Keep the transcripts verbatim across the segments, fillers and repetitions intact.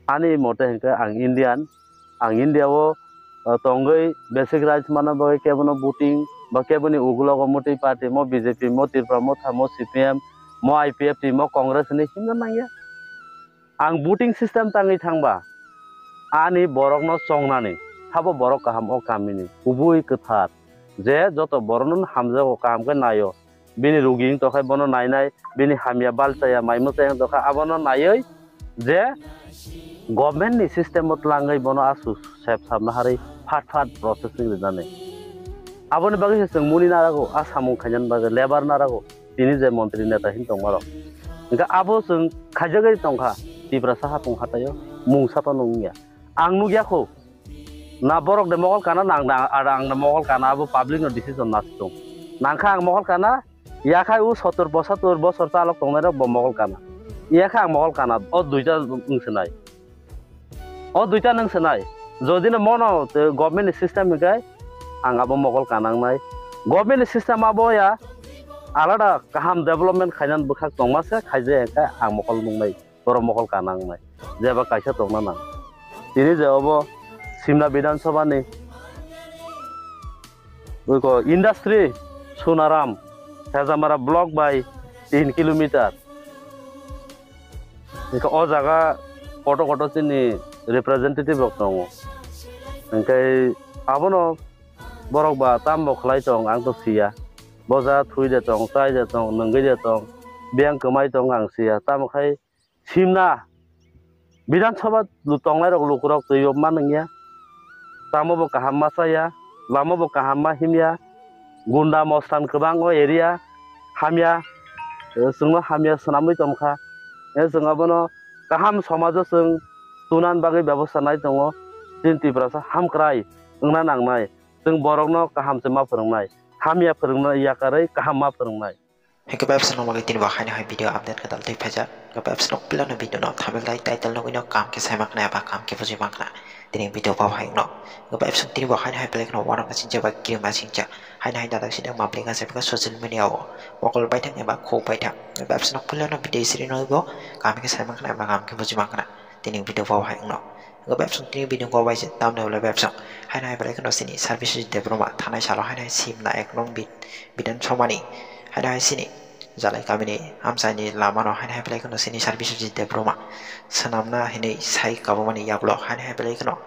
Ani mote hinkhe ang Indian, ang India o, uh, tongwi basic rights mana bagwi kebono voting ba keboni ugulogo motwi party mo B J P mo Tripura Motha mo C P M mo I P F T mo Congress hinwi himna nangya. Ang voting system tangwi thangba ani borokno chongnani sabo borok kaham o kamini kubui kwthar je joto borokno hamjago kaham khe naio. Bini rugi wng tongkha bono nainai, bini hamya bal chaya, mai mwchai wng tongkha abono naiwi je government ni system o tlangwi bono aswk sep sap naharwi phat phat processing rinani. Aboni bagwi se chwng muni narago, a samung khainani bagwi labour narago, tini je montri neta hin tongmarok. Hingkhe abo chwng khaijagwi tongkha Tiprasa hapung hataio, mungsa phano wngya. Ang nukya kho, na borok de mokol kana, na ang, na, ar ang de mokol kana, abo public no decision na sung. Nangkha ang mokol kana, yakhai u sotor posator bosor chalok tongnai rok bo mokol kana. Yakhai ang mokol kana, o duita wng sinai. O duita nung sinai. Jodi no mono te government ni system hinkhe ang abo mokol kana wngnai. Government ni system abo ya alada kaham development khainani bwkhak tongma se khaijak hinkhe ang mokol nungnai. Borok mokol kana wngnai, jeba kaisa tongna nang. Tini je obo Simna Bidhan Sabha ni uiko industry Sunaram, Hejamara block bai tin kilometer. Hingke o jaga koto koto chini representative rok tongo. Hingke abono borok ba tambo khlai tong ang to siya. Boja thui de tong, chai de tong, nungwi de tong, biyang kwmai tong ang siya. Tamo khai Simna Bidhan Sabha lu tongnai rok lukurok twi o manwngya. Tamo bo kaham ma chaya, lama bo kaham ma himya, gunda mostan kwbang o area hamya, eh, chwngno hamya swnamwi tongkha. Eh, chwng abono kaham somajo chwng tunan bagwi bebosta nai tongo. Chini Tiprasa hamkrai wngna nangnai. Chwng borokno kaham se ma phwrwngnai, hamya phwrwngna yakarwi kaham ma phwrwngnai. Hingke bai bwswk nokmagwi tini bo haino hai video update kwtal twi phaijak. Hingke bai bwswk nok pilano video no thumbnail tai title nugwi no kaham khe sai mankhnai eba kaham khe bujui mankhnai. Tini video bo hai wngno. Hingke bai bwswk tini bo haino hai belai kheno uanok na sinjak bai kirim na singjak. Haino hai dadak sini wngma belai kha sai social media o mokol baithang eba khuk baithang. Hingke bai bwswk nok pilano video siri nugwi bo kaham khe sai mankhnai eba kaham khe bujui mankhnai. Tini video bo hai wngno. Hingke bai bwswk tini video bo bai se tamni ulo bai bwswk. Haino hai belai kheno sini service Debbarma thanai salo haino hai simna ek nong bit Bidhan Sabha ni haino hai sini Jalai kamini amchaini lama no haino hai belai kheno sini service Debbarma swnamna hinwi sai kabumani yagulo haino hai belai kheno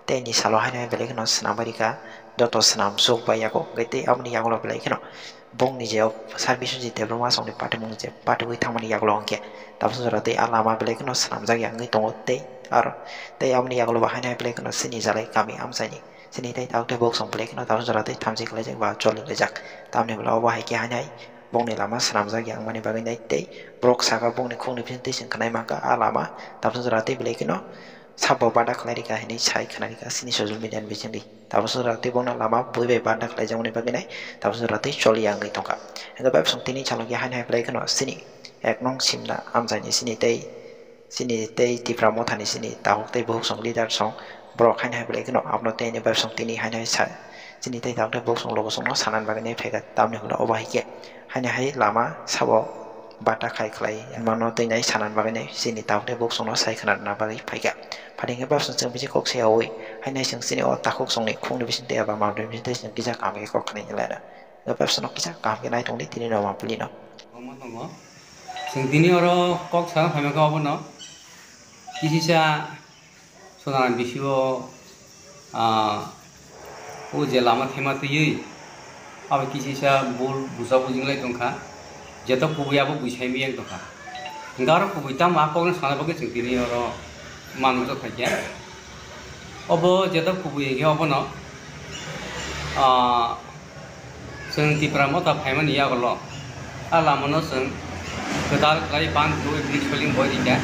tei ni salo haino hai belai kheno swnam bai rikha joto swnam chuk bai yago hingke tei aboni yagulo belai kheno bongni je o service Debbarma songni patimung je patigwi thangmani yagulo hingke tabuk jora tei a lama belai kheno swnamjak ya wngwi tongo tei aro tei aboni yagulo bo haino hai belai kheno sini Jalai kami amchaini. Sini tei tabuk tei bok song belai kheno tabuk jora tei thamchi khlaijak ba choli laijak. Tamni bwla obo hai khe hainai bongni lama swnamjak ya wngmani bagwi nai tei borok saka bongni khukni bising twi chwng khnai mankha a lama tabuk jora tei belai kheno sabo bada khlai rikha hinwi sai khna rikha sini social media ni bisingtwi. Tabuk jora tei bongno lama bui bai bada khlaijakmani bagwi nai tabuk jora tei choli ya wngwi tongkha. Hingkhe bai bwswng tini chalokya hainai belai kheno sini ek nong simna amchaini sini tei Chini tei Tipra Mothani chini takhuk tei bukhuk song leader song borok haino hai belai kheno abono tei ani bai song tini haino hai sa chini tei takhuk tei bukhuk song logo songno sanani bagwi nai phaikha tamni hwnba obo hai khe haino hai lama sabo bata khai khlai mano tei nai sanani bagwi nai chini takhuk tei bukhuk songno sai khna rwna bagwi phaikha. Phani hwnkhe bai song chwng bisi kok se yaui haino hai chwng chini o takhuk songni khungni bising tei eba mamrwini bising tei chwng kisa kaham khe kok khnai laina. Bai songno kisa kaham khe nai tongdi tini no ma pulino. Omo tongo. Chwng tini oro kok sana phaima khe obono kisisa sodana bisi o, ah, o je lama thema twiwi abo kisisa bul busa bujinglai tongkha, jeto kubui abo buisai miyang tongkha. Hingke oro kubui tamo a kokno sana bagwi chwng tini oro manwk tongkha khe. Obo jeto kubui hingke obono, ah, Chwng Tipra Motha phaimani yagulo a lamano chwng kwtal khlai ban kwrwi bini soling boi rikha.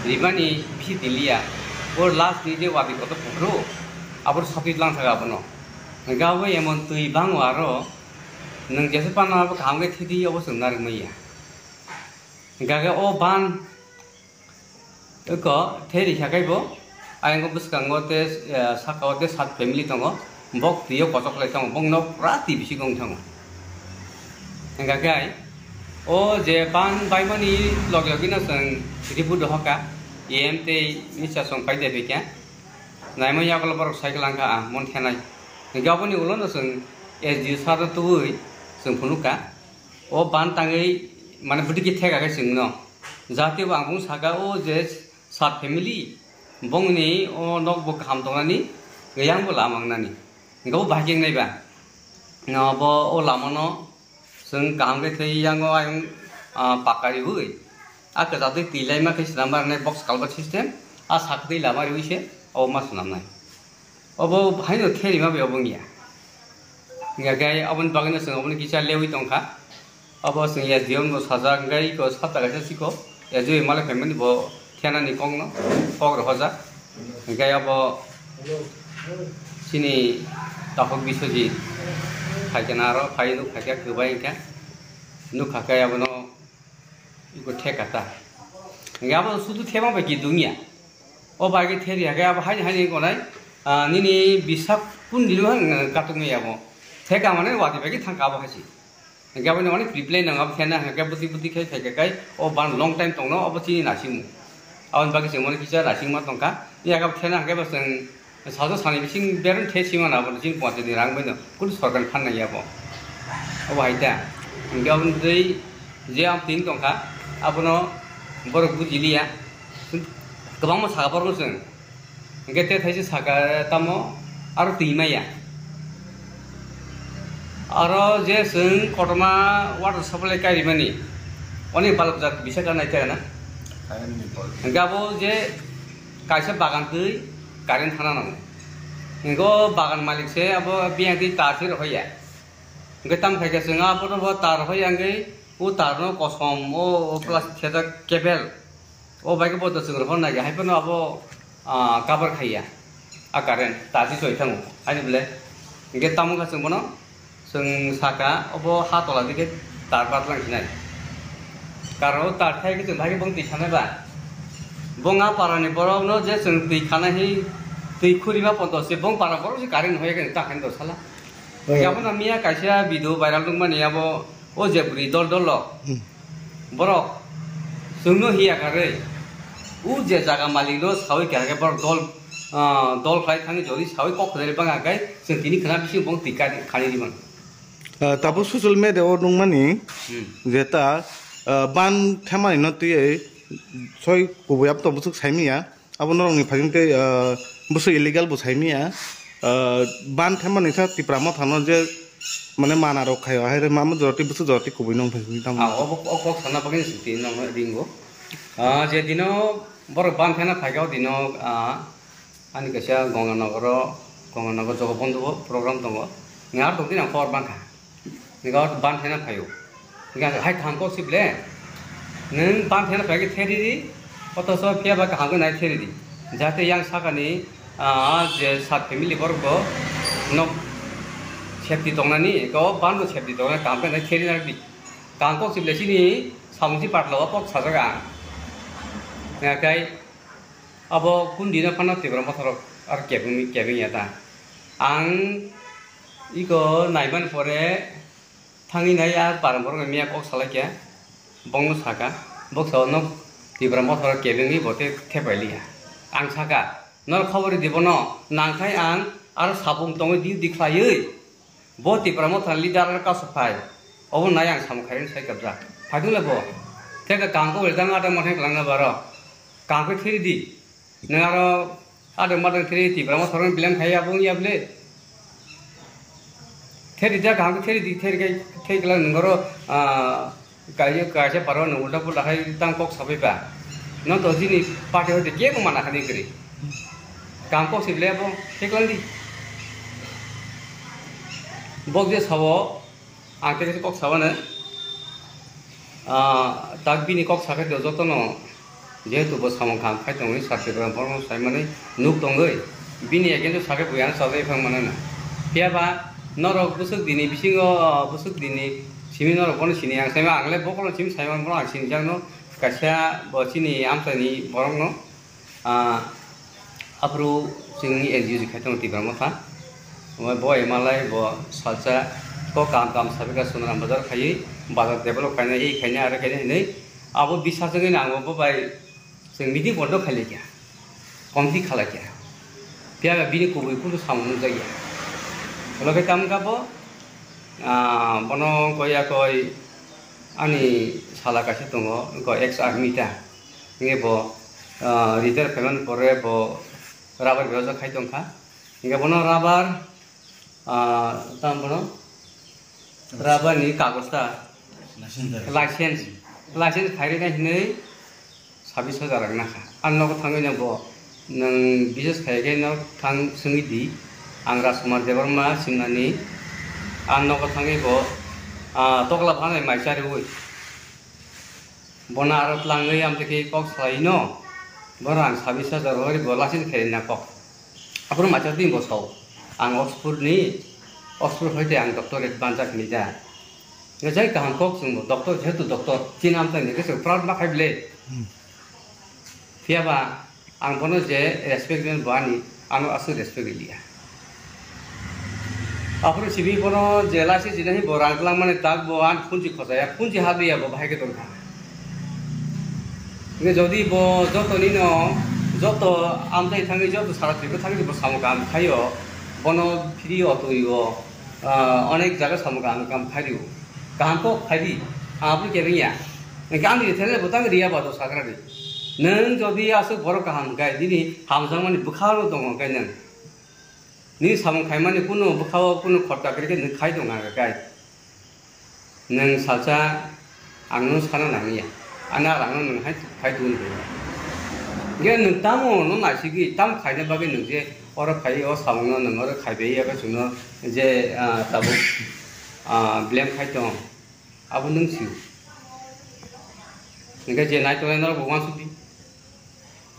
Rimani bisi tiliya. O last ni je wadi kotor kuphuru, aboro sotwi tlang thaka abono. Hwnkhe abo emon twi bango aro nwng jesa panna abo kaham khe thidi abo chwng narwk manya. Hwnkhe o ban Eko, theri kha kaibo, ayang bwskango te, eh, saka o te sat family tongo, bok twi o kochok lai tongo, bok no pura twi bisingo wng thango. Hingkha khe, o je ban baimani logi logi no chwng report dohor kha, E M tei minister song pai de phaikha. Naimani yagulo borok cycle langkha, ah, mon thenai. Hinkhe aboni ulo no chwng S D O sir no tubui chwng phunukha. O ban tangwi mane bwtwi khe theka khe chwngno. Jati bo ang bung saka o je sat family bongni o nok bo kaham tongnani, yang bo lama wngnani. Hinkhe bo bahai khe wngnai ba. No bo o lama no Chwng kaham khe thwi yango ayang, ah, pakka riwi. A kwchak twi twi laima khe swnam barnai box culvert system. A sak twi lama riwi se obo ma swnamnai. Obo haino therima bai obo wngya. Wngya khe aboni bagwino chwng oboni kisa lewi tongkha. Obo chwng S D M no sajak, hwnkhe iko sat jaga se chiko. S D M malai phaimani bo thenani kokno, kok rohorjak. Hwnkhe abo chini takhuk Biswajit phaikhe na aro phai nuk phaikhe kwbai hwnkhe. Nukha khe abono iko theka ta. Hwnkhe abo sudu thema bai ki dungya. O bai khe theri hwnkhe abo haini haini gonai, ah, nini bisa kun dino hwn katuknai abo. Theka mane wati bai ki thangka abo haisi. Hingke aboni mane pre-plan nang abo thena hingke bwtwi bwtwi khai khai khai o ban long time tongno obo chini naisingmo. Aboni bagwi chwng mane kisa naisingma tongkha. Yakab thena hingke bo chwng sajak sani bising bereng the simana abo chini panchayat ni rang baino kunu sorkar ni phan nangya bo. Obo hai ta. Hingke aboni bwtwi je amtwini tongkha abono borok bujiliya. Kwbangma saka borok chwng. Hingke te thaisa saka tamo aro twi maya. Aro je chwng kotorma water supply kairimani, oni balokjak bisa ka nai kha na? Hingke abo je kaisa bagan twi current thana nango. Hingke o bagan malik se abo biyang twi tar se rohor ya. Hingke tamo khaikhe chwng abono bo tar rohor ya hingke o tar no kosom o, o plastic sejak cable. O bai khe bo to chwng rohor nai, hai phano abo, ah, cover khaiya. A current ta si soi thango. Ani bole. Hingke tamo kha chwng bono, chwng saka, obo ha tola dike tar patlang sinai. Karon o tar thai khe chwng bai khe bong twi sanai ba. Bong a para ni borok no je chwng twi khana hi, twi khuri ma ponto se bong para borok se current hoya khe ta khan do sala. Oya. Yabo na miya kaisa video viral nukmani abo o je bwrwi dol dol lo. Hmm. Borok chwngno hiya karwi, o je jaga malikno sawi kha khe borok dol, ah, dol khlai thangwi jodi sawi kok khwlai bang khe chwng tini khna bising bong twi kani, khani di man. Ah, tabuk social media o nukmani Hmm. je ta, ah, ban themani no twiwi soi kubui abo to bwswk saimanya. Abo norokni phaging tei, ah, bwswk illegal bo saimanya, ah, ban themani kha Tipra Motha no je mane mana rok khaio, hai rw mamo jora tei bwswk jora tei kubui nong phai tamo. Ah, obo, o kok sana bagwi se tini nong ringo. Ah, je dino borok ban thena phaikha o dino, ah, ani kaisa Gonganagar o, Gonganagar Jogobondhu o program tongo. Ngar tong tini ang kor bangkha. Hingke o ban thena phaio. Hingke hai kaham kok si ble. Nwng ban thena phai khe theri di. Otoso phiya ba kaham khe nai theri di. Jate yang sakani, ah, je sat family borok bo nok safety tongnani, eko ban bo safety tongnani kaham khe nai theri nai di. Kaham kok si ble chini samung si patla o kok sajak ang. Hingke abo kun dino phano Tipra Motha rok ar kebengni, kebeng ya ta. Ang iko naiman pore thangwi nai a para borok ni miya kok salai khe bongno saka, boksa o nok Tipra Motha rok kebengwi bo tei thepai liya. Ang saka, norok khobor di bono, nangkhai ang aro sapung tongwi di, di khlaiwi. Bo Tipra Motha leader aro kasu phai. Obo nai ang samung khairokni sai kabjak. Phaikhe le bo. Theka kaham khe wele tang ada mothe kwlangna baro. Kaham khe theri di. Nwng aro ada motha theri Tipra Motha rokni belem khai abo wngya bole. Theri ja kaham khe theri di, theri kai, theri kwlang nwng aro, ah, Kaisa, kaisa paro no ulta pulta khai tang kok sabai ba. No to jini party hoite kebo mana khani kri. Kam kok sible bo, thik lang di. Bok je sabo, ang te kok sabane. Ah, tak bini kok sakhe do joto no. Jehetu bo samung kaham khai tongwi, sakhe borok borokno saimani nuk tongwi, bini against o sakhe bo yang sajagwi phang manana. Phiya ba norok bwswk dini bisingo, bwswk dini simi norok bono sini, ang saima, ang le bokolno simi saima, bono ang sinijakno kaisa bo chini amchaini borokno, ah, aphuru chwngni N G O se khai tongo Tipra Motha. Bo M L A bo salsa kok kaham kaham sabai kha Sonaram Bazar khaiwi, bazar develop khainai, ei khainai, aro khainai hinwi abo bisajagwi nang bo bai. Chwng meeting bondo khailai kha, committee khalai kha, phiya ba bini kubui kunu samung nukjakya. Ulo khe tamo kha bo, ah, bono koi ya koi ani sala kaisa tongo, wngkha ex army ta, hingke bo, ah, retire phaimani pore bo rubber berajak khai tongkha, hingke bono rubber, ah, tamo bono rubber ni kagoz ta, license, license khairina hinwi sabis hajar rang nakha. Ang nogo thangwi no bo nwng bises khai khe no thang swngwi di. Ang Rajkumar Debbarma simnani. Ang nogo thangwi bo, ah, tokla phanai mai chariwi. Bono aro tlangwi amtwi khe kok salai no. Bono ang sabis hajar hori bo license khairina kok. Aphuru macha twi bo sao. Ang Oxford ni, Oxford hoite ang doctorate banjak hinwi da. Jai kaham kok chwngbo doctor, jehetu doctor, chini amchaini khe chwng proud ma khai bile. Hmm. Phiya ba ang bono je respect rwna bo ani, ano aswk respect rwliya. Aphuru simi bono je license rwna hi bo rang twlang mani tak bo ani phunchi khojaya, phunchi habriya bo bahai khe tongkha. Hingke jodi bo joto nino, joto amchai thangwi, joto sara Tripura thangwi bo samung kaham khaio, bono free o twi o, ah, onek jaga samung kaham kaham khaio. Kaham kok khaidi, ang aboni kebeng ya. Hingke ang ni thele bo tang riya ba do sagra di. Nwng jodi aswk borok kaham hwnkhe, nini hamjakmani bwkhao tongo hwnkhe nwng. Nini samung khaimani kunu bwkhao kunu khorcha kwrwi khe nwng khai tong kha hwnkhe. Nwng salsa ang no sana nangya. Ani rang no nwng hai khai tong kha. Hingke nwng tamo no naisigwi, tamo khaina bagwi nwng je oro khai, o samung no nwng oro khai bai ya, chwngno je, ah, tabuk, ah, blame khai tong. Abo nwng sio. Hingke je nai tongnai norok bo uansuk di.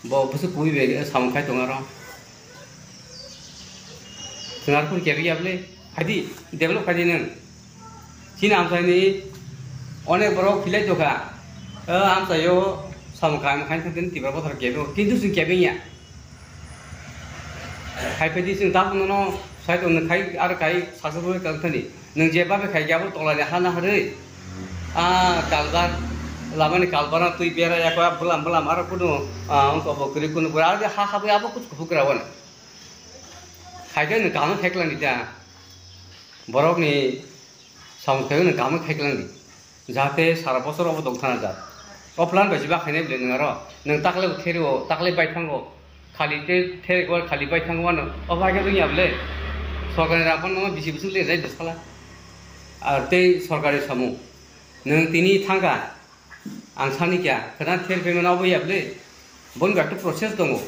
Bo bwswk kubui bai samung khai tongo aro. Chwng aro phuru kebeng ya bwle. Khaidi, develop khaidi nwng. Chini amchaini onek borok philai tongkha. O amchaio samung khai, khai thangtini Tipra bothor kebeng. Kintu chwng kebeng ya. Khai phaidi chwng tabuk nono sai tong, nwng khai aro khai successful kang thani. Nwng je babe khai khe abo tolani ha naharwi. A kalbar, lamani kalbara twi bera ya khe bwlam bwlam aro kunu, ah, wngkha bo kwrwi kunu bwrwi aro ha habwi abo kuchuk kuphuk gra wano. Khai khe nwng kaham khe kwlangdi ta. Borokni samung khe nwng kaham khe kwlangdi. Jahate sara bosor obo tong thana jak. O plan bai se bakhainai bwle nwng aro. Nwng takle bo therio, takle bai thango. Khali te, the, khali bai thango ano. O bai khe wngya bwle. Sorkar ni rang phano bisi bwswk le jai bwsala. Ar tei sorkar ni samung. Nwng tini thangkha. Ang sani kya, kwna ther payment obo ya bwle. Bon gak to process tongo.